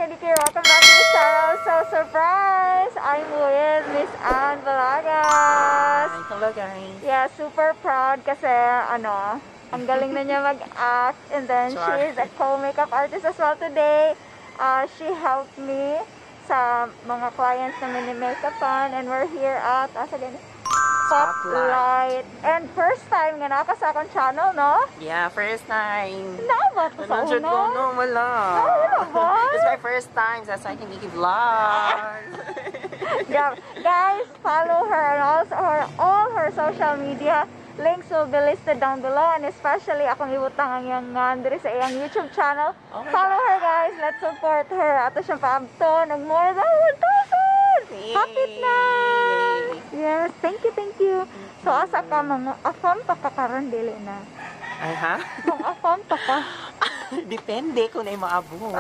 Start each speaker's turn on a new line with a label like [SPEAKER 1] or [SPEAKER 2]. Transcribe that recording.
[SPEAKER 1] Kadikir! Welcome back to the channel. So, surprise! I'm with Miss Anne Balagas.
[SPEAKER 2] Hi, hello guys.
[SPEAKER 1] Yeah, super proud kasi ano, ang galing na niya mag-act, and then she is a co-makeup artist as well today. She helped me sa mga clients na mini-makeupan, and we're here at asa din? Spotlight. And first time nga naa ka sa akong channel, no?
[SPEAKER 2] Yeah, first time.
[SPEAKER 1] Naa ba to sa
[SPEAKER 2] Wala,
[SPEAKER 1] una?
[SPEAKER 2] ko, no, wala.
[SPEAKER 1] Wala ba?
[SPEAKER 2] It's my first time sa Psyche Nikki Vlog.
[SPEAKER 1] Yeah. Guys, follow her and also all her social media. Links will be listed down below, and especially akong ibutang ang iyang ngan diri sa iyang YouTube channel.
[SPEAKER 2] Oh my.
[SPEAKER 1] Follow her, guys. Let's support her. Ato siyang paabton og more than 1,000.
[SPEAKER 2] Yay!
[SPEAKER 1] Hapit na! Yes, thank you, thank you. So asa ka, mga afam pa ka karon, dili na?
[SPEAKER 2] Ay, ha?
[SPEAKER 1] Kung afam pa ka.
[SPEAKER 2] Depende kung naay maabot.